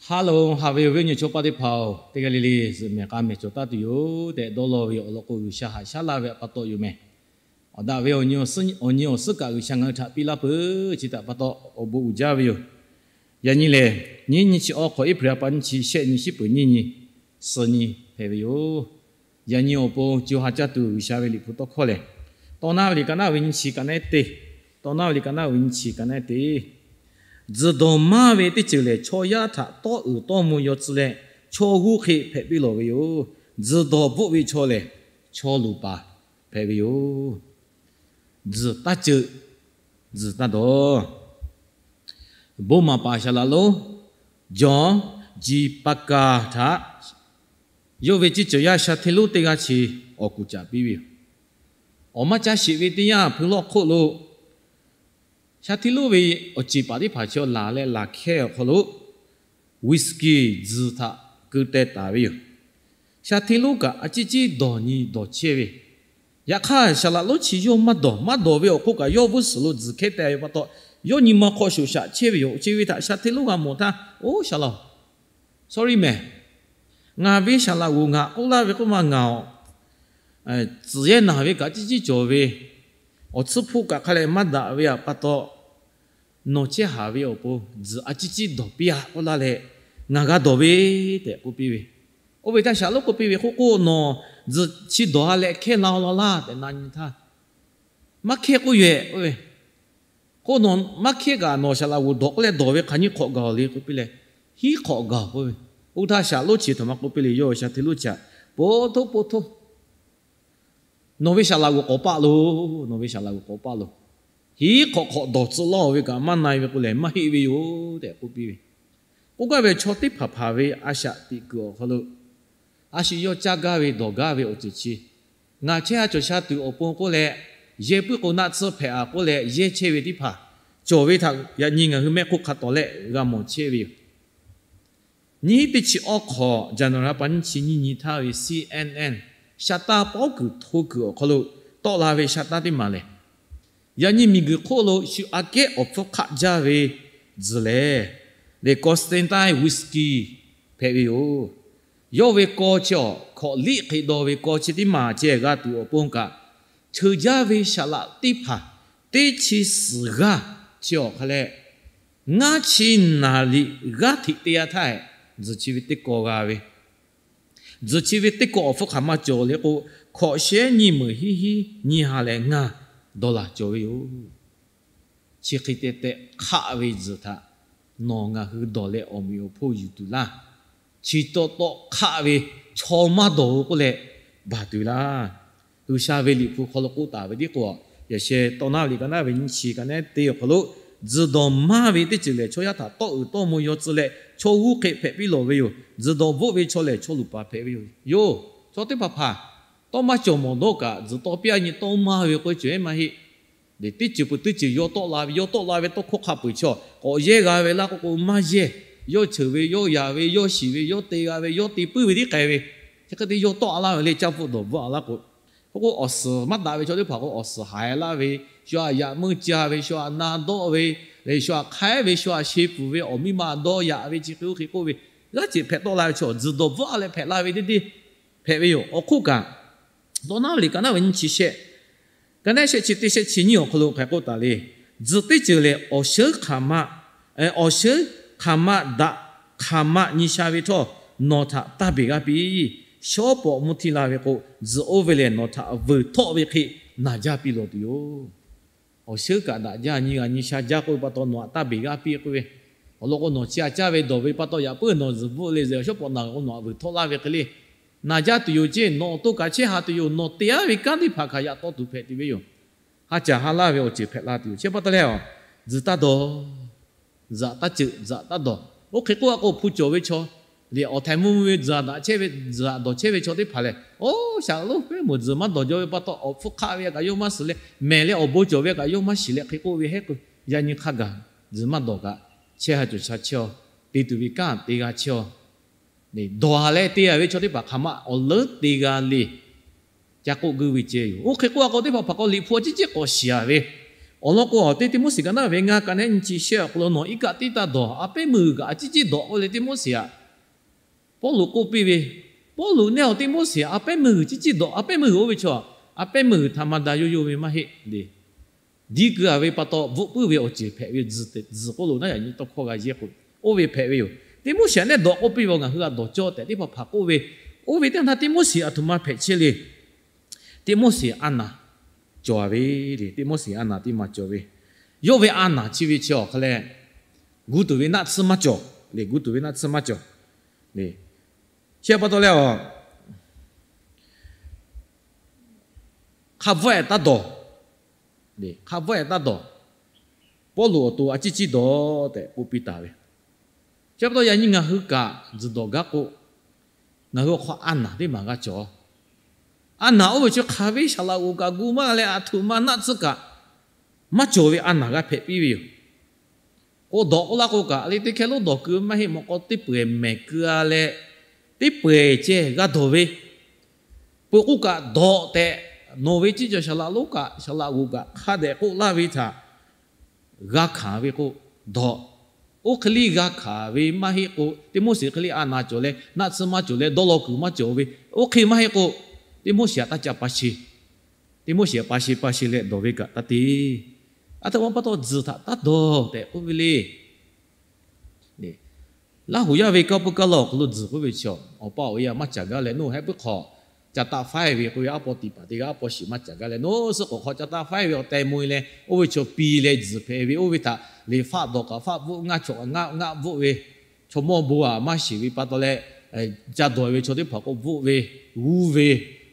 Hello, haꞈ ve awˬ viˉ awˬ nyi chaw paˆ teˇ hpaˍ-oˬ, teˇ g'aˇ le le zuhꞈ mehˍ k'a mehˍ cawˬ taˉ tuˬ yoˬ tehꞈ dawˇ law ve awˬ lawn k'o, G'uiˬsha haꞈ shaˉ laˇ ve awˬ pa taw yoˬ mehˍ. Awˬ daꞈ ve awˬ nyi awˬ suhˉ kaꞈ G'uiˬsha ngaˬ hui htaꞈ piˇ laˇ peuˬ. Chi htaꞈ pa taw awˬ bon uiˍ jaˇ ve yoˬ. Yaꞈ nyi lehˬ, nyiˇ nyi chi awˬ hk'awꞈ April ha pa nyiˇ chi shehˆ nyi shiˉ peuˬ nyiˇ nyi suh nyi hpehꞈ ve yoˬ. Yaꞈ nyi awˬ pon co ha caˇ tuˬ G'uiˬsha ve Liꞈ hpu tawˇ hkawˇ lehˬ, Tawˇ naˉ ve liꞈ ka naˉ ve nyiˇ chi ka naˉ teˇ, Tawˇ naˉ ve liꞈ ka naˉ ve nyiˇ chi ka naˉ teˇ, tzuhˬ dawˬ maˇ ve teˇ ceuˬ lehˬ, chaw yaˇ htaꞈ tawˇ uiˍ tawˇ mvuh yaw tcuh leh, chaw g'uˇ hk'e hpehꞈ piˇ lawˬ ve yoˬ. Tzuhˬ dawˬ bvuhˆ ve chaw lehˬ, chaw luˬ paˍ hpehꞈ ve yoˬ. Tzuhˬ taˇ ceuˬ, tzuhˬ taˇ dawˬ. Bon maˍ paˍ saˍ laꞈ lonˉ John G. Packer htaꞈ yawˇ ve ciˇ cawˬ yaˇ sha hteˇ lonˉ teˇ g'aˇ chi awˬ kuˬ caˍ piˇ ve yoˬ. Awˬ maˇ caˇ sheˍ ve teˇ yanˇ, hpui lawˇ hk'oˆ lo sha hteˇ lonˉ ve awˬ ceˬ paˍ teˇ hpaˍ chi laˬ leh laˬ hkehˇ awˬ hk'aw lo, whisky, tzuhˬ htaꞈ keu teh taˍ ve yoˬ. Sha hteˇ lonˉ kaꞈ a ciˉ ciˉ dawˬ nyi dawˬ chehˇ ve. Yaꞈ hk'aˇ, saˍ laꞈ lonˉ chi yawˇ maˇ dawˬ. Maˇ dawˬ ve awˬ hk'oˆ kaꞈ, yawˇ vuiˇ suhˍ lo tzuhˬ hkehˇ teh ve pa taw, yawˇ nyi ma hk'aw shoˍ shaꞈ chehˇ ve yoˬ. Chi ve htaꞈ sha hteˇ lonˉ g'a mawˬ htaˇ, Oˇ saˍ laꞈ-oˬ, sorry mehˍ, ngaˬ ve saˍ laꞈ g'oˍ ngaˬ k'oˆ laˇ ve k'oˆ ma ngaˬ awˬ tcuhˍ yehˇ naˬ ve kaꞈ ciˉ ciˉ cawˬ ve, awˬ tsuhˇ hpoˆ kaꞈ hk'a leh maˇ daꞈ ve pa taw, nawˬ chehˇ haˍ ve awˬ pon tzuhˬ a ciˉ ciˉ dawˬ piˇ-a k'oˆ laˇ leh, ngaˬ g'a dawˬ ve tehꞈ k'oˆ piˇ ve. Oˇ ve htaˇ saˍ lonˉ k'oˆ piˇ ve, K'oˆ k'o, nawˬ tzuhˬ chi dawˬ-a leh hkehˇ la-o law laˇ tehꞈ na nyi htaˇ, Maˇ hkehˇ k'oˆ yoˬ-ehˍ k'oˆ ve. K'o, nawˬ maˇ hkehˇ kaꞈ nawˬ saˍ laꞈ g'oˍ dawˬ k'oˆ leh dawˬ ve hk'aˬ nyiˇ hk'awꞈ gaˬ-oˬ le k'oˆ piˇ leh, Hiˉ hk'awꞈ gaˬ-oˬ k'oˆ ve. Oˇ htaˇ saˍ lonˉ chi htaꞈ maˇ k'oˆ piˇ le, yawˇ sha hteˇ lonˉ chi htaꞈ, Poˬ htoˇ, poˬ htoˇ, nawˬ ve saˍ laꞈ g'oˍ k'awꞈ paˆ loˬ. Nawˬ ve saˍ laꞈ g'oˍ k'awꞈ paˆ loˬ. Hiˉ hk'awꞈ hk'awꞈ dawˬ tcuh laˇ-oˬ ve kaꞈ maˇ na-e ve k'o lehˬ, maˇ heˆ ve yoˬ tehꞈ k'oˆ piˇ ve. K'oˆ gaˇ ve, chaw teˇ hpaˍ hpaˍ ve a shaꞈ tiꞈ kuiˬ awˬ hk'aw lo a shu yawˇ caˇ gaˇ ve dawˬ gaˇ ve awˬ ceuˬ chi, ngaˬ chehˇ ha cawˬ sha tuˬ awˬ pon k'oˆ leh, yehˬ puiˉ k'o naˆ tsuhˇ hpehꞈ-a k'oˆ leh yehˇ chehˇ ve teˇ hpaˍ cawˬ ve htaꞈ yaꞈ nyi ngaˬ hui mehˆ hk'oˆ hk'a tawˍ leh g'a mawˬ chehˇ ve yoˬ. Nyiˇ teˇ chi awˬ hk'awꞈ January ha pa nyiˇ chi nyiˇ nyi htaˇ ve C N N sha taˇ pawˉ kuiˬ hto kuiˬ awˬ hk'aw lo tawˆ la ve sha taˇ teˇ maˬ lehˬ, yaꞈ nyi miˬguiˬ hk'oˆ lo shu aꞈ kehˉ awˬ hpfuhˇ hk'aˆ jaˇ ve tzuhˬ lehˬ, le Constantine whisky hpehꞈ ve yoˬ. Yawˇ ve kaw chi awˬ hkawꞈ liˆ hk'e dawˬ ve kaw chi teˇ maˬ ceh g'a tuˬ awˬ pon kaꞈ, cheuˬ jaˇ ve saˍ laꞈ teˇ hpaˍ teˇ chi suhˍ g'aˇ chi awˬ hk'a leh, ngaˇ chi naˍ liꞈ g'aˇ hteꞈ te-a htaˇ, tzuhˬ chi ve teˇ kaw g'a ve, tzuhˬ chi ve teˇ kaw awˬ hpfuhˇ hk'aˬ ma cawˬ le k'o, hkawꞈ shehˉ nyiˇ meunˍ hiˉ hiˉ nyiˇ ha leh ngaˇ dollar cawˬ ve yoˬ. Chi hk'e te tehꞈ hk'aˆ ve tzuhˬ htaꞈ nawˬ ngaˬ hui dawˬ leh awˬ meꞈ awˬ hponˇ yuˬ tuˬ laˇ. Chi taw taw hk'aˆ ve chaw maˇ dawˬ-o k'oˆ leh baˬ tuˬ laˇ. G'uiˬsha ve Liꞈ hpu hk'aw lo k'oˆ taˍ ve tiˉ k'o, yaꞈ sheh Tawˇ naˉ ve liꞈ ka naˉ ve nyiˇ chi ka naˉ teˇ awˬ hk'aw lo, tzuhˬ dawˬ maˇ ve teˇ ceuˬ lehˬ, chaw yaˇ htaꞈ tawˆ uiˍ tawˆ mvuh yaw tcuh leh chaw g'uˇ hk'e hpehꞈ piˇ lawˬ ve yoˬ. Tzuhˬ dawˬ bvuhˆ ve chaw lehˬ, chaw luˬ paˍ hpehꞈ ve yoˬ. Yoˬ, chaw teˇ hpaˍ hpaˍ tawˇ maˇ cawˬ mawˬ dawˇ kaꞈ, tzuhˬ tawˆ piˇ-a nyi tawˇ maˇ ve k'oˆ ve ceuˬ-eˬ maˇ heˆ. Teˇ ceuˬ peuˬ teˇ ceuˬ yaw tawˆ la ve, yaw tawˆ la ve tawˇ hkawˇ hk'a peuˬ chaw k'awꞈ yehˇ g'a ve laˇ k'oˆ k'o maˇ yehˇ. Yawˇ cheuˬ ve, yawˇ yaꞈ ve, yawˇ shiˍ ve, yawˇ te g'a ve, yawˇ te puiˉ ve tiˉ k'ai ve, chi hk'e te yaw tawˆ-a laˇ ve le. Caˇ pfuhˆ dawˬ bvuhˆ-a laˇ k'o, k'oˆ k'o awˬ suhˍ maˇ daꞈ ve chaw teˇ hpaˍ k'o, awˬ suhˍ haiˬ laˇ ve, shu aꞈ yaꞈ meuˇ ca ve, shu aꞈ na dawˆ ve, leh shu aꞈ hk'aiˉ ve, shu aꞈ she pfuhˍ ve, awˬ miˇ ma dawˇ yaꞈ ve, chi hk'e oˇ hk'e k'oˆ ve, g'aˇ ceˬ hpehꞈ tawˆ la ve chaw tzuhˬ dawˬ bvuhˆ-a leh hpehꞈ la ve teˇ deˇ hpehꞈ ve yoˬ. Awˬ hk'oˆ kaꞈ, Tawˇ naˉ ve liꞈ ka naˉ ve nyiˇ chi shehˆ, ka naˉ shehˆ chi teˇ shehˆ chi nyiˇ awˬ hk'aw lo hk'aˬ hk'e k'oˆ taˍ le. Tzuhˬ teˇ ceuˬ lehˬ, awˬ sheuˉ hk'aˬ ma, awˬ sheuˉ hk'aˬ ma daꞈ hk'aˬ ma nyi sha ve htawˇ, nawˬ htaꞈ taˇ beˬ g'aˇ piˇ. Shawˉ pawˍ mvuhˇ htiˇ la ve k'o, tzuhˬ oˇ ve lehˬ nawˬ htaꞈ vuiˬ htawˆ ve hk'e naˬ jaˇ piˇ lawˬ tuˬ yoˬ. Awˬ sheuˉ kaꞈ daꞈ jaˇ, nyi g'a nyi sha jaˇ k'oˆ ve pa taw nawˬ htaꞈ taˇ beˬ g'aˇ piˇ k'oˆ ve, awˬ lawn k'o nawˬ chi aꞈ caˇ ve dawˬ ve pa taw yaꞈ puiˉ nawˬ tzuhˬ bvuhˆ le, shawˉ pawˍ naˬ k'o nawˬ htaꞈ vuiˬ htawˆ laˇ ve hk'e le, naˬ jaˇ tuˬ yoˬ ceˇ. Nawˬ awˬ to kaꞈ chehˇ haˍ tuˬ yoˬ. Nawˬ te-a ve kanˉ teˇ hpaˍ kaꞈ yaꞈ taw tuˬ hpehꞈ tuˬ ve yoˬ. Ha caˬ ha laˇ ve awˬ ceuˬ hpehꞈ la tuˬ yoˬ. Chi pa taw leh, tzuhˬ taˇ dawˬ, tzuhˬ taˇ ceuˬ, tzuhˬ taˇ dawˬ. Oˇ hk'e k'oˆ-a k'o, hpu cawˬ ve chaw lehˬ, awˬ htaiˍ mvuh ve tzuhˬ daꞈ chehˇ ve, tzuhˬ dawˬ chehˇ ve chaw teˇ hpaˍ lehˬ, Oˇ, shaˍ lonˉ pehˉ meuˬ tzuhˬ maˇ dawˬ jaw ve pa taw awˬ hpfuhˇ hk'aˆ ve kaꞈ yawˇ maˇ shiˍ leh, mehˬ leh awˬ bon cawˬ ve kaꞈ yawˇ maˇ shiˍ leh hk'e k'oˆ ve hehˉ k'o, yaꞈ nyi hk'a gaˬ tzuhˬ maˇ dawˬ kaꞈ, chehˇ ha cawˬ sha chehˇ-aw, te tuˬ ve kanˉ te g'a chehˇ-aw. Dawˬ-a leh te-a ve chaw teˇ hpaˍ hk'aˬ ma awˬ leuˉ te g'a le. Ca k'oˆ guˇ ve ceh yoˬ. Oˇ hk'e k'oˆ-a k'o, teˇ hpaˍ hpaˍ k'o Liꞈ hpu a ciˉ ciˉ k'awꞈ shiˍ-a ve, Awˬ lawn k'o, teˇ Tiˆmoˉseˍ kaꞈ naˉ ve ngaˇ ka nehˉ nyiˇ chi shehˆ awˬ hk'aw lo nawˬ iˉ kaˆ tiˉ taˇ dawˬ, a pehˉ meuˇ g'uiˬ kaꞈ a ciˉ ciˉ dawˬ k'oˆ ve Tiˆmoˉseˍ htaꞈ Pawˇluꞈ k'oˆ piˇ ve, Pawˇluꞈ nehˇ awˬ Tiˆmoˉseˍ, a pehˉ meuˇ g'uiˬ ciˉ ciˉ dawˬ, a pehˉ meuˇ g'uiˬ oˇ ve chaw, a pehˉ meuˇ g'uiˬ htaꞈ ma daꞈ yoˇ yoˇ ve maˇ heˆ le. Diˇ keu a ve pa taw bvuhꞈ puiˉ ve awˬ ceuˬ hpehꞈ ve, tzuhˬ k'oˆ lo naˉ yaꞈ nyi tawˇ hkawˇ g'a yehˇ k'o, oˇ ve hpehꞈ ve yoˬ. Tiˆmoˉseˍ nehˇ dawˬ k'oˆ piˇ ve, Ngaˬ hui g'a dawˬ cawˇ tehꞈ teˇ hpaˍ hpaˍ k'oˆ ve, oˇ ve teˇ htaˇ Tiˆmoˉseˍ aˬ htoꞈ ma hpehꞈ chehˇ le. Tiˆmoˉseˍ a naˍ cawˬ ve le. Tiˆmoˉseˍ a naˍ teˇ ma cawˬ ve, yawˇ ve a naˍ chi ve chi awˬ hk'a leh, gu tuˬ ve naˆ tsuhˇ maˇ cawˬ le. Gu tuˬ ve naˆ tsuhˇ maˇ cawˬ le. Chi pa taw leh, hk'a bvuhˆ-eh taˇ dawˬ, hk'a bvuhˆ-eh taˇ dawˬ, Pawˇluꞈ awˬ to a ciˉ ciˉ dawˬ tehꞈ k'oˆ piˇ taˍ ve. Chi pa taw yaꞈ nyi ngaˬ hui kaꞈ tzuhˬ dawˬ gaˇ k'o, ngaˬ hui awˬ hk'aw a naˍ teˇ maˬ g'a cawˬ. A naˍ oˇ ve chi hk'aˬ ve shaˍ laꞈ g'oˍ kaꞈ gu maˇ leh, aˬ htoꞈ ma naˆ tsuhˇ kaꞈ maˇ cawˬ ve a naˍ g'a hpehꞈ piˇ ve yoˬ. K'o dawˬ k'oˆ laˇ k'o kaꞈ, le teˇ hkehˇ lonˉ dawˬ keu maˇ heˆ, mawꞈ k'aw teˇ peu-eˬ mehˬ keu-a leh, teˇ peu-eˬ ceh g'a dawˬ ve, peu k'oˆ kaꞈ dawˬ tehꞈ, nawˬ ve ceˇ cawˬ shaˍ laꞈ lonˉ kaꞈ shaˍ laꞈ g'oˍ kaꞈ hk'a dehꞈ k'oˆ laˇ ve htaꞈ g'a hkanˍ ve k'o, dawˬ. Oˇ hk'e liˇ g'a hkanˍ ve maˇ heˆ k'o, Tiˆmoˉseˍ hk'e liˇ a naˍ cawˬ leh naˆ tsuhˇ maˇ cawˬ leh dawˇ law kuiˬ maˇ cawˬ ve, oˇ hk'e maˇ heˆ k'o, Tiˆmoˉseˍ htaꞈ taˇ ca pa sheˍ. Tiˆmoˉseˍ htaꞈ pa sheˍ pa sheˍ leh dawˬ ve kaꞈ taˇ te. Aˬ htoꞈ ma pa taw tzuhˬ htaꞈ taˇ dawˬ tehꞈ k'oˆ ve le. Laˇ huˍ yaˇ ve kanˇ puiˉ kaˇ lawˇ awˬ hk'aw lo tzuhˬ k'oˆ ve chi, awˬ pa awˬ e a maˇ caˍ gaˇ leh, nawˬ heh puiˉ hk'aw ca taˆ faiˇ ve k'oˆ ve, aˉ paw tiꞈ paˍ teˇ g'aˇ aˉ paw shiˍ maˇ caˍ gaˇ leh, nawˬ suhˉ k'awꞈ hk'aw ca taˆ faiˇ ve awˬ teh mo e leh, oˇ ve chaw piˇ leh tzuhˬ hpehꞈ ve, oˇ ve htaꞈ liꞈ faˆ dawˬ kaꞈ faˆ bvuhˆ, ngaˇ chawꞈ kaꞈ ngaˇ bvuhˆ ve, chaw mawˇ bon aꞈ maˇ shiˍ ve pa taw leh, ca dawˬ ve chaw teˇ hpaˍ k'o bvuhˆ ve, g'uˇ ve,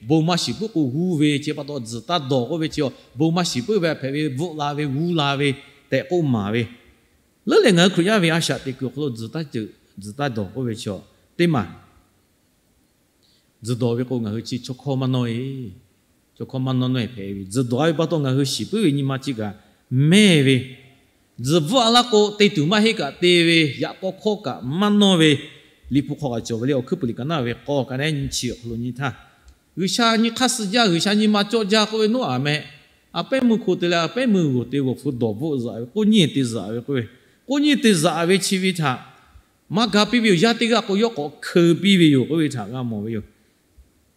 bon maˇ shiˍ puiˉ k'o g'uˇ ve, chi pa taw tzuhˬ taˇ dawˬ k'oˆ ve chi, bon maˇ shiˍ puiˉ ve hpehꞈ ve, bvuhˆ la ve, g'uˇ la ve tehꞈ k'oˆ maˍ ve. Leuˉ leh ngaˬ hui Hkriꞈ yaˇ ve a shaꞈ teꞈ kuiˬ awˬ hk'aw lo tzuhˬ taˇ ceuˬ, tzuhˬ taˇ dawˬ k'oˆ ve chi teˇ maˬ tzuhˬ dawˬ ve k'o, ngaˬ hui chi chaw hkawˇ maˇ nawˇ e, chaw hkawˇ maˇ nawˇ nawˇ e hpehꞈ ve. Tzuhˬ dawˬ a ve pa taw ngaˬ hui shiˍ puiˉ ve nyi ma chi kaꞈ mehˇ ve, tzuhˬ bvuhˆ a laˇ k'o te tuˬ maˇ heˆ kaꞈ te ve, yaꞈ k'aw hkawˇ kaꞈ maˇ nawˇ ve, Liꞈ hpu hk'aw kaꞈ cawˬ ve le. Awˬ hkuiˉ puiˍ liꞈ ka naˉ ve k'aw ka nehˉ nyiˇ chi awˬ hk'aw lo nyi htaˇ, G'uiˬsha nyi hk'aˇ suh jaˇ, G'uiˬsha nyi ma cawˇ jaˇ k'oˆ ve Noˉaꞈ meh, a pehˉ meuˇ hko te leh a pehˉ meuˇ g'awˬ te g'awˬ hpu dawˬ bvuhˆ zaꞈ ve, k'oˆ nyi te zaꞈ ve k'oˆ ve, k'oˆ nyi te zaꞈ ve chi ve htaꞈ maˇ ga piˇ ve yoˬ. Yaˇ teˇ g'aˇ k'o yawˇ k'awꞈ hkeu piˇ ve yoˬ k'oˆ ve htaꞈ g'a mawˬ ve yoˬ.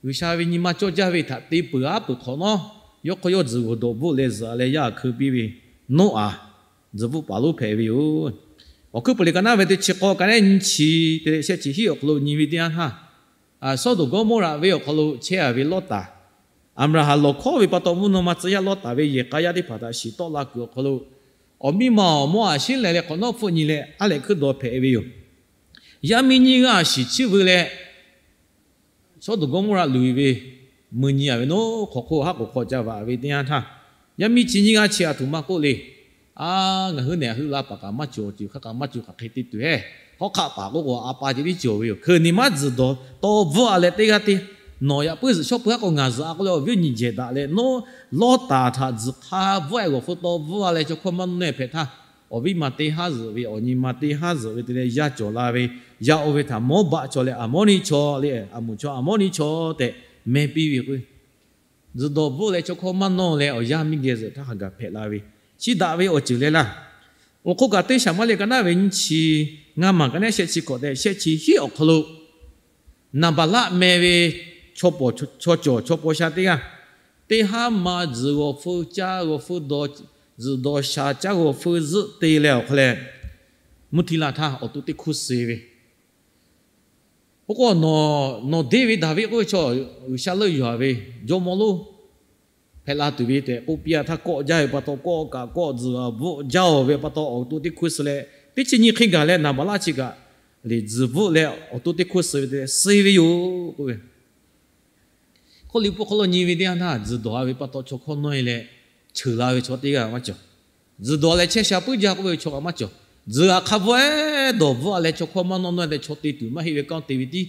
G'uiˬsha ve nyi ma cawˇ jaˇ ve htaꞈ te peuˬ aˉ peuˬ hk'awꞈ nawˉ, yawˇ hk'aw yawˇ tzuhˬ g'awˬ dawˬ bvuhˆ leh zuhꞈ leh yaˇ hkeu piˇ ve Noˉaꞈ tzuhˬ bvuhˆ paˍ lonˉ hpehꞈ ve yoˬ. Awˬ hkuiˉ puiˍ liꞈ ka naˉ ve teˇ chi k'aw ka nehˉ nyiˇ chi te leh shehˆ chi hiˉ awˬ hk'aw lo nyi ve teˇ yanˇ htaˇ, Sawˉdonˍ Gawˇmawˇraꞈ venˇ awˬ hk'aw lo chehˇ a ve Lawˇtaˍ, Aˍbraˍhanˍ lawˬ hkawˉ ve pa taw mvuhˇ naw ma tcuh yaˇ Lawˇtaˍ ve yehˬ k'a yaˇ teˇ hpaˍ htaꞈ shiˍ tawˆ la kuiˬ awˬ hk'aw lo, awˬ miˇ ma awˬ mawˇ aꞈ sheˉ leh leh hk'awꞈ nawˉ hpfuhˆ nyi leh aˉ lehꞈ hkuiˉ dawˬ hpehꞈ ve yoˬ. Yaˇ miˇ nyiˇ g'aˇ shiˍ chiˇ veu leh, Sawˉdonˍ Gawˇmawˇraꞈ luˬ ve mui nyi a ve naˉ hk'awꞈ hk'oˆ haˉ k'oˍ hk'aw ca vaꞈ ve teˇ yanˇ htaˇ, yaˇ miˇ chi nyiˇ g'aˇ chi aˬ htoꞈ ma k'oˆ le. A, ngaˬ hui nehˬ a hui la paˍ kaꞈ maˇ cawˬ, ceuˬ hk'a kaꞈ maˇ cawˬ, hk'aˬ hk'e te tuˬ heˆ. Hawˉ hk'aˆ paˍ k'oˆ k'o a pa ce tiˉ cawˬ ve yoˬ. Hkeuꞈ nehˬ maˇ tzuhˬ dawˬ, taw bvuhˆ a leh teˇ g'aˇ te, nawˬ yaꞈ puiˉ zuhꞈ shawˉ pui haˉ k'o ngaˬ zuhꞈ a k'oˆ leh awˬ viˉ awˬ nyi jehˬ daꞈ leh, nawˉ Lawˇtaˍ htaꞈ tzuhˬ hk'a bvuhˆ a g'awˬ hpfuh taw bvuhˆ a leh chaw hkawˇ maˇ nawˇ nawˇ e hpehꞈ htaˇ, awˬ viˉ ma teˇ haˉ zuhꞈ ve, awˬ nyi ma teˇ haˉ zuhꞈ ve te leh yaˇ cawˬ la ve, yaˇ oˇ ve htaꞈ Mawˇbaˆ chaw leh Aˍmawˇniˆ chaw le, Aˍmoˍ chaw Aˍmawˇniˆ chaw tehꞈ meh piˇ ve k'o, tzuhˬ dawˬ bvuhˆ leh chaw hkawˇ maˇ nawˇ leh awˬ yanˇ miˇ geh zuhꞈ htaˇ hk'a gaˬ hpehꞈ la ve, chi daꞈ ve awˬ ceuˬ leh laˇ. Awˬ hk'oˆ kaꞈ teˇ Saˍmo liꞈ ka naˉ ve nyiˇ chi ngaˇ maˬ ka nehˉ shehˆ chi hkawꞈ tehꞈ shehˆ chi hiˉ awˬ hk'aw lo, Naˍbaˍlaˆ meh ve chaw cawˬ chaw paw sha teˇ g'aˇ, teˇ haˉ ma tzuhˬ g'awˬ hpfuh caˇ g'awˬ hpfuh dawˬ, tzuhˬ dawˬ shaˍ caˇ g'awˬ hpfuh zuhˆ te leh awˬ hk'aw leh, mvuhˇ htiˇ la htaˇ awˬ to teˇ hkuˇ suh ve, oˇ k'o, nawˬ deˇ ve Daˍviˆ k'oˆ ve chaw G'uiˬsha leuˆ yuˬ a ve jawˇmawˇ lonˉ hpehꞈ la tuˬ ve tehꞈ k'oˆ piˇ a htaˇ, kawˆ jaˇ ve pa taw kawˆ kaꞈ kawˆ tzuhˬ a bvuhˆ jaˇ oˬ ve pa taw awˬ to teˇ hkuˇ suh leh, teˇ chi nyi hk'e gaˬ leh Naˍbaˍlaˆ chi kaꞈ liꞈ tzuhˬ bvuhˆ leh awˬ to teˇ hkuˇ suh ve te leh suh ve yoˬ k'oˆ ve. Hk'oˆ liꞈ hpu hk'aw lo nyi ve teˇ yanˇ htaˇ, tzuhˬ dawˬ a ve pa taw chaw hkawˇ nawˇ e leh cheuˬ la ve chaw teˇ g'aˇ maˇ cawˬ. Tzuhˬ dawˬ leh chehˇ sha puiˉ jaˇ k'oˆ ve chaw kaꞈ maˇ cawˬ. Tzuhˬ a hk'a bvuhˆ dawˬ bvuhˆ a leh chaw hkawˇ maˇ nawˇ nawˇ e leh chaw te tuˬ maˇ heˆ ve kanˉ te ve tiˉ,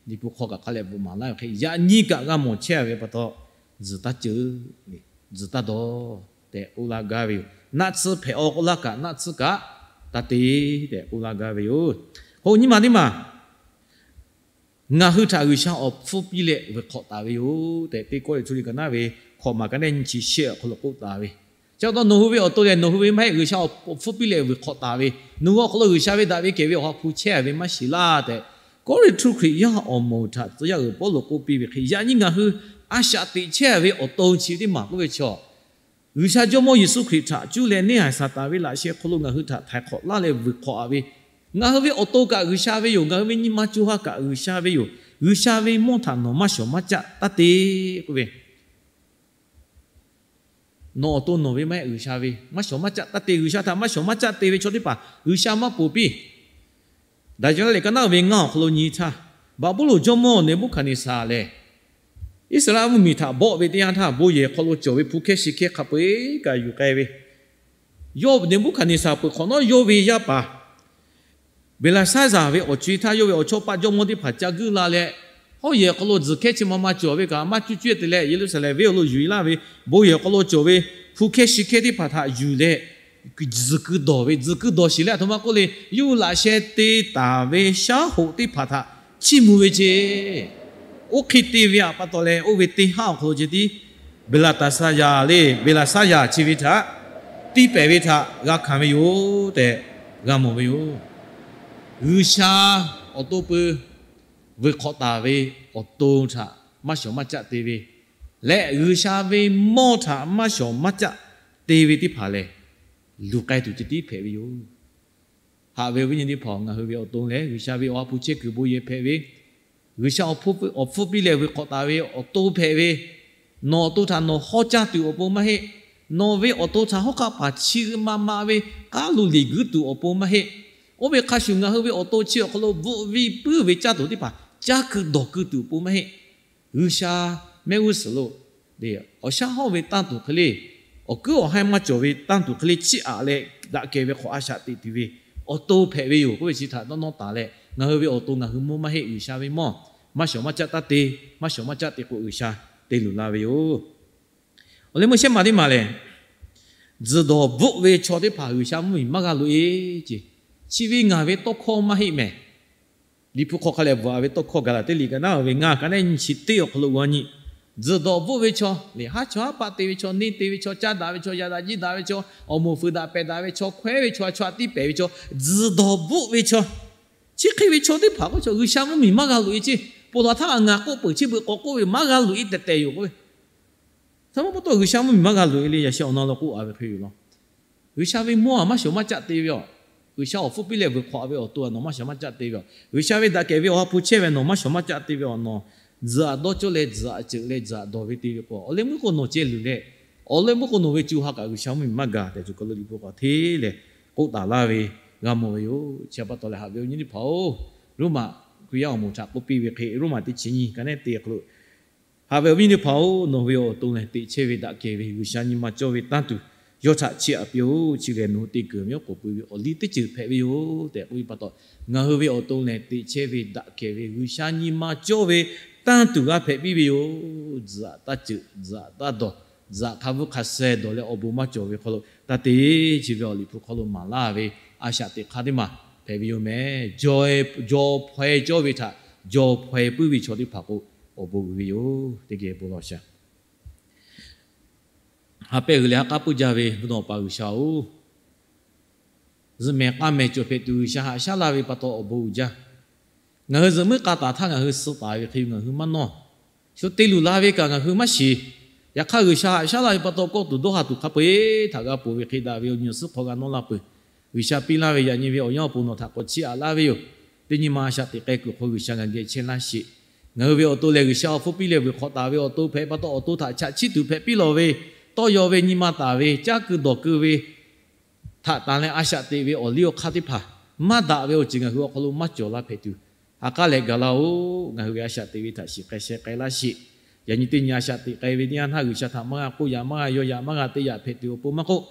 liꞈ hpu hk'aw kaꞈ hk'a leh bvuhꞈ maˍ laˇ ve hk'e, yaꞈ nyi kaꞈ g'a mawˬ chehˇ a ve pa taw, tzuhˬ taˇ ceuˬ, tzuhˬ taˇ dawˬ tehꞈ k'oˆ laˇ gaˇ ve yoˬ. Naˆ tsuhˇ hpehꞈ aw k'oˆ laˇ kaꞈ naˆ tsuhˇ kaꞈ taˇ te tehꞈ k'oˆ laˇ gaˇ ve yoˬ. K'o nyi ma teˇ maˬ ngaˬ hui htaꞈ G'uiˬsha awˬ hpfuhˇ piˇ leh vuiˬ hk'awꞈ taˍ ve yoˬ tehꞈ, Teˇ Kawˇrenˍhtuˆ liꞈ ka naˉ ve hkawꞈ maˬ ka nehˉ nyiˇ chi shehˆ awˬ hk'aw lo k'oˆ taˍ ve, Chi pa taw nawˬ hui ve awˬ to lehˬ, nawˬ hui ve maˇ heˆ, G'uiˬsha awˬ hpfuhˇ piˇ leh vuiˬ hk'awꞈ taˍ ve, nawˬ hui awˬ hk'aw lo G'uiˬsha ve daꞈ ve kehˬ ve Awˬ ha hpu chehˇ ve maˇ shiˍ laˇ tehꞈ, Kawˇrenˍhtuˆ Hkriꞈ yaˇ awˬ moˍ htaꞈ tcuh yaˇ uiˍ Pawˇluꞈ k'oˆ piˇ ve hk'e, yaꞈ nyi ngaˬ hui a shaꞈ teꞈ chehˇ ve awˬ to chi teˇ maˬ k'oˆ ve chaw, G'uiˬsha Jawˇmawˇ Yeˍsuˆ Hkriꞈ htaꞈ cuˇ leh neˇ haiˬ Saˍtanˍ ve laꞈ sheh hk'aw lo ngaˬ hui htaꞈ htaiˍ hk'awꞈ laˇ leh vuiˬ hk'awꞈ a ve, ngaˬ hui ve awˬ to kaꞈ G'uiˬsha ve yoˬ. Ngaˬ hui ve nyi ma co ha kaꞈ G'uiˬsha ve yoˬ. G'uiˬsha ve mawˇ htaꞈ nawˬ maˇ shawˍ maˇ caˆ taˇ te k'oˆ ve, nawˬ awˬ to nawˬ ve maˇ heˆ, G'uiˬsha ve maˇ shawˍ maˇ caˆ taˇ te. G'uiˬsha htaꞈ maˇ shawˍ maˇ caˆ te ve chaw teˇ hpaˍ G'uiˬsha maˇ ponˬ piˇ. Daˍyeˍlaˆ liꞈ ka naˉ ve ngaˇ awˬ hk'aw lo nyi htaˇ, Baˍbuˍlonˍ jawˇmawˇ Neˍbuˆhkaˍneˍsaˍ lehˬ, Iˉsaˍreˍlaˆ mvuhˇmiˬ htaꞈ bawˆ ve teˇ yanˇ htaˇ, bon yehˬ hk'aw lo cawˬ ve hpu hkehˇ shi hkehˇ hk'a peu-eˬ kaꞈ yuˬ k'ai ve, yawˇ Neˍbuˆhkaˍneˍsaˍ peuˬ hk'awꞈ nawˉ yawˇ ve yaˇ paˍ Beˍlaˍsaˍzaˍ ve awˬ co-e htaˇ, yawˇ ve awˬ chawˇ paˆ jawˇmawˇ teˇ hpaˍ ca guiˇ la leh, hawˉ yehˬ awˬ hk'aw lo tzuhˬ hkehˇ chi ma ma cawˬ ve kaꞈ maˇ cuˇ cuˇ te leh, Yeˍruˆsaˍlehnˍ venˇ awˬ lo yuˬ e laˇ ve, bon yehˬ awˬ hk'aw lo cawˬ ve hpu hkehˇ shi hkehˇ teˇ hpaˍ htaꞈ yuˬ leh, tzuhˬ keu dawˬ ve, tzuhˬ keu dawˬ shiˍ leh, aˬ htoꞈ ma k'oˆ le, yawˇ hui laꞈ sheh te taˍ ve shaˉ hoꞈ teˇ hpaˍ htaꞈ chiˇ mvuh ve ceˇ. Oˇ hk'e te ve pa taw leh, oˇ ve teˇ haˉ awˬ hk'aw lo ceh tiˉ Beˍlaˍsaˍzaˍ le, Beˍlaˍsaˍzaˍ chi ve htaꞈ tiˇ pehˍ ve htaꞈ g'a hkanˍ ve yoˬ tehꞈ g'a mawˬ ve yoˬ. G'uiˬsha awˬ to pui vuiˬ hk'awꞈ taˍ ve awˬ to htaꞈ maˇ shawˍ maˇ caˆ te ve leh, G'uiˬsha ve mawˇ htaꞈ maˇ shawˍ maˇ caˆ te ve teˇ hpaˍ lehˬ, luˬ k'ai tuˬ ceh tiˉ hpehꞈ ve yoˬ. Haꞈ ve awˬ viˉ nyi teˇ hpaˍ, ngaˬ hui ve awˬ to lehˬ, G'uiˬsha ve Awˬ ha hpu chehˇ kuiˬ bon yehˬ hpehꞈ ve, G'uiˬsha awˬ hpfuhˇ piˇ leh vuiˬ hk'awꞈ taˍ ve awˬ to hpehꞈ ve, nawˬ awˬ to htaꞈ nawˬ hawˉ caˇ tuˬ awˬ pon maˇ heˆ. Nawˬ ve awˬ to htaꞈ hawˉ hk'aˆ paˍ chi ma ma ve k'aˉ lo liꞈ guiˇ tuˬ awˬ pon maˇ heˆ. Oˇ ve hk'a shuˍ, ngaˬ hui ve awˬ to chi awˬ hk'aw lo bvuhꞈ ve puiˉ ve caˇ tuˬ teˇ hpaˍ caˇ keu dawˬ keu tuˬ awˬ pon maˇ heˆ. G'uiˬsha mehˆ g'uˇ suhˍ lo awˬ shaˉ hawˇ ve tanˇ tuˬ hk'e le, awˬ kuiˉ awˬ haiˇ maˇ cawˬ ve tanˇ tuˬ hk'e le chiˇ aꞈ leh, daꞈ kehˬ ve hk'awꞈ a shaꞈ teꞈ tuˬ ve awˬ to hpehꞈ ve yoˬ k'oˆ ve chi htaꞈ dawˇ nawˇ taˍ leh, ngaˬ hui ve awˬ to ngaˬ hui mawˇ maˇ heˆ, G'uiˬsha ve mawˇ maˇ shawˍ maˇ caˆ taˇ te, maˇ shawˍ maˇ caˆ te k'o, G'uiˬsha te luˬ la ve yoˬ. Awˬ leh meuˇ shehˉ maˬ teˇ maˬ lehˬ, tzuhˬ dawˬ bvuhˆ ve chaw teˇ hpaˍ G'uiˬsha mvuhˇmiˬ maˇ g'a loꞈ e ceˇ. Chi ve ngaˬ ve tawˇ hkawˇ maˇ heˆ mehˍ. Liꞈ hpu hk'aw hk'a lehˬ bvuhꞈ a ve tawˇ hkawˇ Gaˍlaˍtiˆ liꞈ ka naˉ ve ngaˇ ka naˉ nyi chi teˇ awˬ hk'aw lo g'a nyi. Tzuhˬ dawˬ bvuhˆ ve chaw lehˬ, haˉ chaw haˉ paˆ te ve chaw, neˇ te ve chaw, caˇ daꞈ ve chaw, yaꞈ daꞈ jiˇ daꞈ ve chaw, awˬ moˍ fuiˍ daꞈ pehˬ daꞈ ve chaw, hkawehˉ ve chaw, a chaw a tiˇ pehˍ ve chaw, tzuhˬ dawˬ bvuhˆ ve chaw, chi hk'e ve chaw teˇ hpaˍ k'o, chaw G'uiˬsha mvuhˇmiˬ maˇ g'a loꞈ e ceˇ. Ponˬ laˬ htaˇ ngaˬ k'oˆ peuˬ, chi beuꞈ k'awꞈ k'oˆ ve maˇ g'a loꞈ e tehꞈ tehꞈ yoˬ k'oˆ ve. Htaˇ maˇ pa taw G'uiˬsha mvuhˇmiˬ maˇ g'a loꞈ e le, yaꞈ sheh awˬ na lo k'oˆ a ve hk'e yoˬ law. G'uiˬsha ve mawˇ a maˇ shawˍ maˇ caˆ te ve a. G'uiˬsha awˬ hpfuhˇ piˇ leh vuiˬ hk'awꞈ ve awˬ to a nawˬ maˇ shawˍ maˇ caˆ te ve a. G'uiˬsha ve daꞈ kehˬ ve Awˬ ha hpu chehˇ ve nawˬ maˇ shawˍ maˇ caˆ te ve a. Nawˬ tzuhꞈ aꞈ dawˇ cawˇ leh tzuhꞈ aꞈ ceuˬ leh tzuhꞈ aꞈ dawˬ ve te ve k'o, awˬ leh meuˇ k'o nawˬ ceh luˬ leh, awˬ leh meuˇ k'o nawˬ ve co ha kaꞈ G'uiˬsha mvuhˇmiˬ maˇ gaˬ tehꞈ, co ka lo liꞈ hpu k'awꞈ hteˇ leh k'oˆ taˍ laˇ ve g'a mawˬ ve yoˬ. Chi pa taw leh haꞈ ve awˬ nyi teˇ hpaˍ-oˬ, Roˉmaꞈ Hkriꞈ yaˇ awˬ moˍ htaꞈ k'oˆ piˇ ve hk'e, Roˉmaꞈ teˇ chi nyi ka naˉ te hk'aw lo, haꞈ ve awˬ viˉ teˇ hpaˍ-oˬ, nawˬ ve awˬ to lehˬ teꞈ chehˇ ve daꞈ kehˬ ve G'uiˬsha nyi ma cawˇ ve tanˇ tuˬ yawˇ htaꞈ chiˇ aꞈ piˇ-oˬ. Chi lehˬ nawˬ hui te keunˍ ve awˬ k'oˍ pui ve awˬ liˇ teˇ ceuˬ hpehꞈ ve yoˬ tehꞈ k'oˆ ve pa taw, ngaˬ hui ve awˬ to lehˬ teꞈ chehˇ ve daꞈ kehˬ ve G'uiˬsha nyi ma cawˇ ve tanˇ tuˬ g'a hpehꞈ piˇ ve yoˬ. Tzuhꞈ aꞈ taˇ ceuˬ, tzuhꞈ aꞈ taˇ dawˬ, tzuhꞈ aꞈ hk'a bvuhˇ hk'a suh dawˬ leh awˬ bon maˇ cawˬ ve hk'aw lo taˇ te. Chi ve awˬ liꞈ hpu hk'aw lo maˍ laˇ ve a shaꞈ teꞈ hk'aˇ teˇ maˬ hpehꞈ ve yoˬ mehˍ. Jawˇ hpaweh cawˇ ve htaꞈ jawˇ hpaweh puiˉ ve chaw teˇ hpaˍ k'o, awˬ bon uiˍ ve yoˬ. Teˇ geh bon lawˬ shaˍ. Ha pehˇ g'uiˬ leh ha k'aˉ puiˉ jaˇ ve mvuhˇ naw pa G'uiˬsha-oˬ, zuhꞈ mehˍ k'a mehˍ cawˬ hpehꞈ tuˬ G'uiˬsha haꞈ shaˉ laˇ ve pa taw awˬ bon uiˍ jaˇ. Ngaˬ hui zuhꞈ muiˉ k'a taˍ htaˇ ngaˬ hui suh taˍ ve hk'e ngaˬ hui maˇ nawˇ. Shu te luˬ la ve kaꞈ ngaˬ hui maˇ shiˍ. Yaꞈ hk'aˇ G'uiˬsha haꞈ shaˉ laˇ ve pa taw kawˇ tuˬ dawˇ ha tuˬ hk'a peu-eˬ htaꞈ g'a ponˬ ve hk'e daꞈ ve awˬ nyi awˬ suhˉ hk'aw g'a nawˇ laˇ peuˬ. G'uiˬsha piˇ laˇ ve yaꞈ nyi ve awˬ yanˇ awˬ pon nawˬ htaꞈ k'awꞈ chiˇ aꞈ laˇ ve yoˬ. Teˇ nyi ma a shaꞈ teꞈ k'ai kuiˬ hk'aw G'uiˬsha ngaˬ geh chehˇ laˇ sheˍ. Ngaˬ hui ve awˬ to lehˬ G'uiˬsha awˬ hpfuhˇ piˇ leh vuiˬ hk'awꞈ taˍ ve awˬ to hpehꞈ pa taw, awˬ to htaꞈ chaꞈ chiˇ tuˬ hpehꞈ piˇ lawˬ ve, tawˇ yaw ve, nyi ma taˍ ve, caˇ keu dawˬ keu ve htaꞈ tanˬ leh a shaꞈ teꞈ ve awˬ liˇ awˬ hk'aˇ teˇ hpaˍ maˇ daꞈ ve awˬ ceuˬ ngaˬ hui awˬ hk'aw lo maˇ cawˬ la hpehꞈ tuˬ, ha k'aˉ leh gaˬ laˇ-oˬ. Ngaˬ hui ve a shaꞈ teꞈ ve htaꞈ shiˍ k'ai sheh k'ai laˇ sheˍ. Yaꞈ nyi teˇ nyi a shaꞈ teꞈ k'ai ve teˇ yanˇ htaˇ G'uiˬsha htaꞈ maˇ g'a k'oˆ yaꞈ, maˇ g'a yaw yaꞈ, maˇ g'a te yaꞈ hpehꞈ tuˬ awˬ pon maˇ k'oˆ,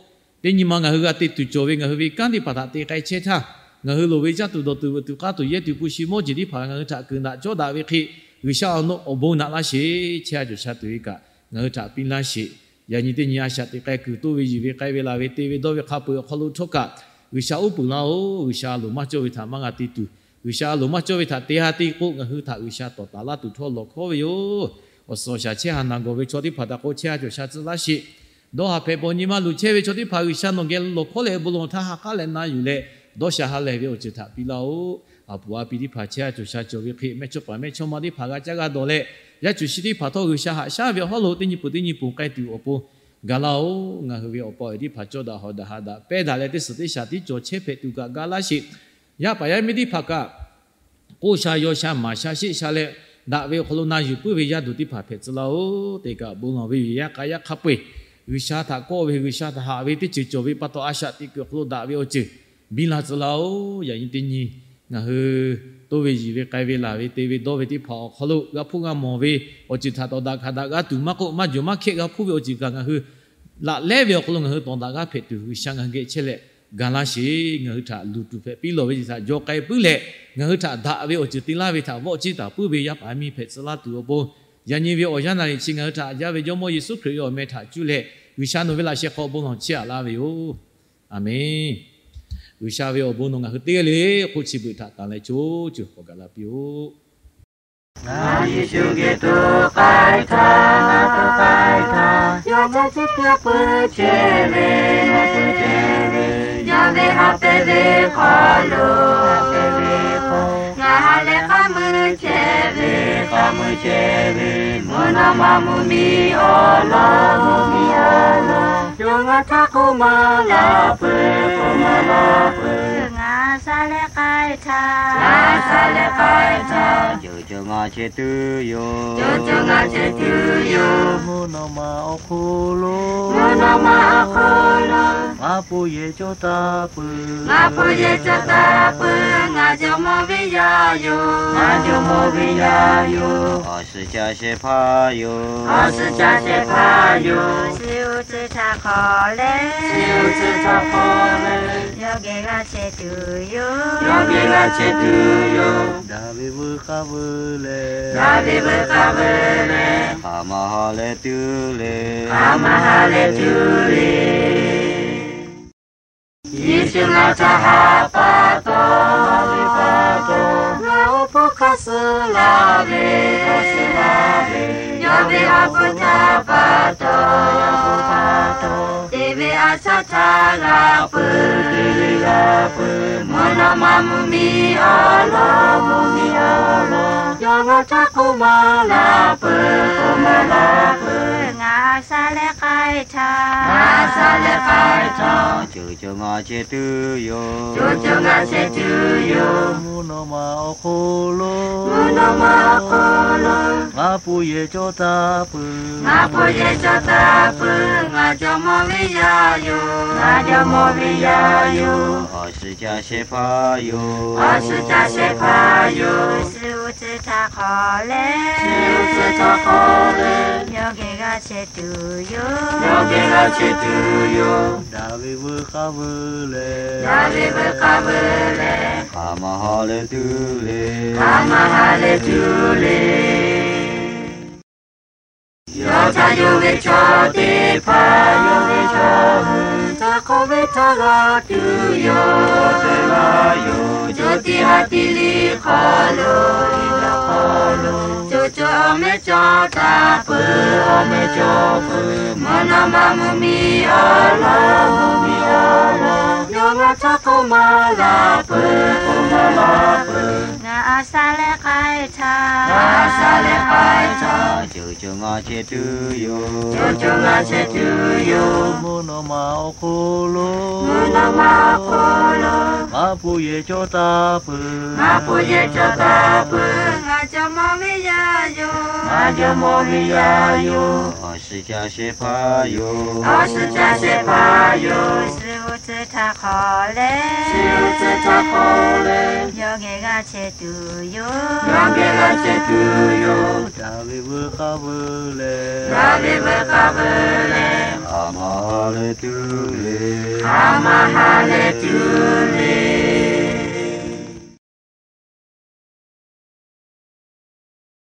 teˇ nyi ma ngaˬ hui g'a te tuˬ cawˬ ve ngaˬ hui ve kanˉ teˇ hpaˍ htaꞈ te k'ai chehˇ htaˇ, ngaˬ hui loˍ ve caˇ tuˬ dawˬ tuˬ veuꞈ tuˬ k'aˇ tuˬ yehˇ tuˬ hpu shi mawˇ jeˬ teˇ hpaˍ ngaˬ hui htaꞈ kuiˬ daꞈ cawˇ daꞈ ve hk'e, G'uiˬsha awˬ nawˉ awˬ bon naꞈ laˇ sheˍ. Chehˇ a cawˬ sha tuˬ ve kaꞈ ngaˬ hui htaꞈ piˇ laˇ sheˍ. Yaꞈ nyi teˇ nyi a shaꞈ teꞈ k'ai kuiˬ toˇ ve yiˬ ve k'ai ve laˬ ve te ve dawˇ ve hk'a peu-eˬ awˬ hk'aw lo htawˇ kaꞈ, G'uiˬsha uˉ peunˍ laˇ-oˬ. G'uiˬsha loˍ maˇ cawˇ ve htaꞈ maˇ g'a te tuˬ, G'uiˬsha loˍ maˇ cawˇ ve htaꞈ te ha te k'o, ngaˬ hui htaꞈ G'uiˬsha tawˍ taˍ laˇ tuˬ htawˇ lawˬ hkawˉ ve yoˬ. Awˬ suhˍ awˬ shaˍ chehˇ ha naˬ gawˬ ve chaw teˇ hpaˍ htaꞈ k'o chehˇ a cawˬ sha tcuh laˇ sheˍ. Dawˇ haˍ hpehꞈ bawˬ nyi ma luˬ chehˇ ve chaw teˇ hpaˍ G'uiˬsha nawˬ geh lawˬ hkawˉ leh bon lawˬ htaˇ ha k'aˉ leh na yuˬ leh dawˇ sha ha lehˬ ve awˬ ceuˬ htaꞈ piˇ laˇ-oˆ. A puˍ a pi teˇ hpaˍ chehˇ a cawˬ sha cawˬ ve hk'e mehˇchawˇ paˍ mehˇchawˇ ma teˇ hpaˍ g'a caˇ g'a dawˬ leh, yaˇ cuˬ shi teˇ hpaˍ htawˇ G'uiˬsha haꞈ shaˉ ve awˬ hawˉ lo teˇ nyi peuˬ teˇ nyi ponˬ k'ai tuˬ awˬ pon ga laˇ-oˆ. Ngaˬ hui ve awˬ pa awˬ e teˇ hpaˍ cawˇ daꞈ hawˍ daꞈ haꞈ daꞈ pehˇ daꞈ leh teˇ suhˍ teˇ shaˍ tiˉ cawˬ chehˇ hpehꞈ tuˬ kaꞈ ga laˇ sheˍ. Yaˇ paˍ yaˇ miˇ teˇ hpaˍ kaꞈ k'oˆ sha yaw sha maˍ sha sheˆ sha leh, daꞈ ve awˬ hk'aw lo na yuˬ puiˉ ve yaˇ duˬ teˇ hpaˍ hpehꞈ tcuh laˇ-oˆ. Teˇ kaꞈ bon lawˬ ve yoˬ, yaˇ k'a yaˇ hk'a peu-eˬ G'uiˬsha htaꞈ kawˆ ve, G'uiˬsha htaꞈ haꞈ ve teˇ ceuˬ cawˬ ve pa taw, a shaꞈ teꞈ kuiˬ awˬ hk'aw lo daꞈ ve awˬ ceuˬ biˇ la tcuh laˇ-oˆ. Yaꞈ nyi teˇ nyi ngaˬ hui toˇ ve yiˬ ve k'ai ve laˬ ve te ve dawˇ ve teˇ hpaˍ awˬ hk'aw lo g'a hpuˇ g'a mawˬ ve awˬ ceuˬ htaꞈ tawˍ daꞈ hkanˍ daꞈ g'a tuˬ maˇ k'oˆ, maˇ jawˬ maˇ hkehˆ g'a hpuˇ ve awˬ ceuˬ kaꞈ ngaˬ hui laꞈ lehˉ ve awˬ hk'aw lo ngaˬ hui tawˍ daꞈ g'aˇ hpehꞈ tuˬ G'uiˬsha ngaˬ hui geh chehˇ leh ga laˇ sheˍ. Ngaˬ hui htaꞈ luˬ tuˬ hpehꞈ piˇ lawˬ ve chi htaꞈ jaw k'ai puiˉ leh, ngaˬ hui htaꞈ daꞈ ve awˬ ceuˬ te laˇ ve htaꞈ vawˆ ciˇ taˍ puiˉ ve yaˇ paˍ yaˇ miˇ hpehꞈ tcuh laˇ tuˬ awˬ pon, yaꞈ nyi ve awˬ yanˇ naˍ riˍ chi ngaˬ hui htaꞈ jaˇ ve Jawˇmawˇ Yeˍsuˆ Hkriꞈ ve awˬ meh htaꞈ cuˇ leh, G'uiˬsha nawˬ ve laꞈ sheh hk'aw bon lawˬ chehˇ aꞈ laˇ ve yoˬ. Aˬmenˍ. G'uiˬsha ve awˬ bon nawˬ ngaˬ hui teˇ g'aˇ le le hk'oˆ chi beuꞈ htaꞈ tanˬ leh co co k'awꞈ gaˬ la piˇ-oˆ. Ngaˬ Yeˍsuˆ geh to k'ai htaˇ, ngaˬ to k'ai htaˇ, yawˇ htaꞈ chi hk'e pui chehˇ ve, pui chehˇ ve, yawˇ ve ha hpehꞈ ve hk'aw lo, ha hpehꞈ ve hk'aw, ngaˬ ha lehˬ k'aˉ mui chehˇ ve, k'aˉ mui chehˇ ve, mvuhˇ naw ma mvuhˇmiˬ awˬ lawn, mvuhˇmiˬ awˬ lawn, yawˇ ngaˬ htaꞈ k'oˆ maˍ laˇ peuˬ, k'oˆ maˍ laˇ peuˬ. Ngaˬ sha lehˬ k'ai htaˇ, ngaˬ sha lehˬ k'ai htaˇ, co co ngaˬ chehˇ tuˬ yoˬ, co co ngaˬ chehˇ tuˬ yoˬ. Mvuhˇ naw ma awˬ hk'aw lo, mvuhˇ naw ma awˬ hk'aw lo, ngaˬ pon yehˬ cawˇ taˍ peuˬ, ngaˬ pon yehˬ cawˇ taˍ peuˬ. Ngaˬ jawˇmawˇ ve yaˇ yoˬ, ngaˬ jawˇmawˇ ve yaˇ yoˬ. Awˬ suhˍ ca shehˍ hpaˇ yoˬ, awˬ suhˍ ca shehˍ hpaˇ yoˬ. Suh uˉ tcuhˇ htaˇ hk'awꞈ leh, suh uˉ tcuhˇ htaˇ hk'awꞈ leh, yawˇ geh g'a chehˇ tuˬ yoˬ, yawˇ geh g'a chehˇ tuˬ yoˬ. Daꞈ ve veuˬ k'aˇ veuˬ leh, daꞈ ve veuˬ k'aˇ veuˬ leh, hk'aˬ ma ha lehˬ tuˬ le, hk'aˬ ma ha lehˬ tuˬ le. Yeˍsuˆ ngaˬ htaꞈ haꞈ pa taw, haꞈ ve pa taw, ngaˬ awˬ hpawˇ hk'aˇ suh laˇ ve, hk'aˇ suh laˇ ve, yawˇ ve awˬ bon htaꞈ pa taw, pa taw, te ve a shaꞈ htaˇ g'a peuˬ, te ve g'a peuˬ. Mvuhˇ naw ma mvuhˇmiˬ awˬ lawn, mvuhˇmiˬ awˬ lawn, yawˇ ngaˬ htaꞈ k'oˆ maˍ laˇ peuˬ, k'oˆ maˍ laˇ peuˬ. Ngaˬ sha lehˬ k'ai htaˇ, ngaˬ sha lehˬ k'ai htaˇ, co co ngaˬ chehˇ tuˬ yoˬ, co co ngaˬ chehˇ tuˬ yoˬ. Mvuhˇ naw ma awˬ hk'aw lo, mvuhˇ naw ma awˬ hk'aw lo, ngaˬ pon yehˬ cawˇ taˍ peuˬ, ngaˬ pon yehˬ cawˇ taˍ peuˬ. Ngaˬ jawˇmawˇ ve yaˇ yoˬ, ngaˬ jawˇmawˇ ve yaˇ yoˬ. Awˬ suhˍ ca shehˍ hpaˇ yoˬ, awˬ suhˍ ca shehˍ hpaˇ yoˬ. Suh uˉ tcuhˇ htaˇ hk'awꞈ leh, suh uˉ tcuhˇ htaˇ hk'awꞈ leh, yawˇ geh g'a chehˇ tuˬ yoˬ, yawˇ geh g'a chehˇ tuˬ yoˬ. Daꞈ ve veuˬ k'aˇ veuˬ leh, daꞈ ve veuˬ k'aˇ veuˬ leh, hk'aˬ ma ha lehˬ tuˬ le, hk'aˬ ma ha lehˬ tuˬ le. Yawˇ htaꞈ yonˍ ve chaw teˇ hpaˍ, yonˍ ve chaw hui, htaꞈ hk'awꞈ ve htaˇ g'a tuˬ yoˬ, htaꞈ hk'awꞈ ve htaˇ g'a tuˬ yoˬ. Co tiꞈ ha tiꞈ liꞈ hk'aw lo, liꞈ hk'aw lo, co co awˬ meh cawˇ taˍ peuˬ, awˬ meh cawˇ peuˬ. Mvuhˇ naw ma mvuhˇmiˬ awˬ lawn, mvuhˇmiˬ awˬ lawn, yawˇ ngaˬ htaꞈ k'oˆ maˍ laˇ peuˬ, k'oˆ maˍ laˇ peuˬ. Ngaˬ a sha lehˬ k'ai htaˇ, ngaˬ a sha lehˬ k'ai htaˇ, co co ngaˬ chehˇ tuˬ yoˬ, co co ngaˬ chehˇ tuˬ yoˬ. Mvuhˇ naw ma awˬ hk'aw lo, mvuhˇ naw ma awˬ hk'aw lo, ngaˬ pon yehˬ cawˇ taˍ peuˬ, ngaˬ pon yehˬ cawˇ taˍ peuˬ. Ngaˬ jawˇmawˇ ve yaˇ yoˬ, ngaˬ jawˇmawˇ ve yaˇ yoˬ. Awˬ suhˍ ca shehˍ hpaˇ yoˬ, awˬ suhˍ ca shehˍ hpaˇ yoˬ. Suh uˉ tcuhˇ htaˇ hk'awꞈ leh, suh uˉ tcuhˇ htaˇ hk'awꞈ leh, yawˇ geh g'a chehˇ tuˬ yoˬ, yawˇ geh g'a chehˇ tuˬ yoˬ. Daꞈ ve veuˬ k'aˇ veuˬ leh, daꞈ ve veuˬ k'aˇ veuˬ leh, hk'aˬ ma ha lehˬ tuˬ le, hk'aˬ ma ha lehˬ tuˬ le.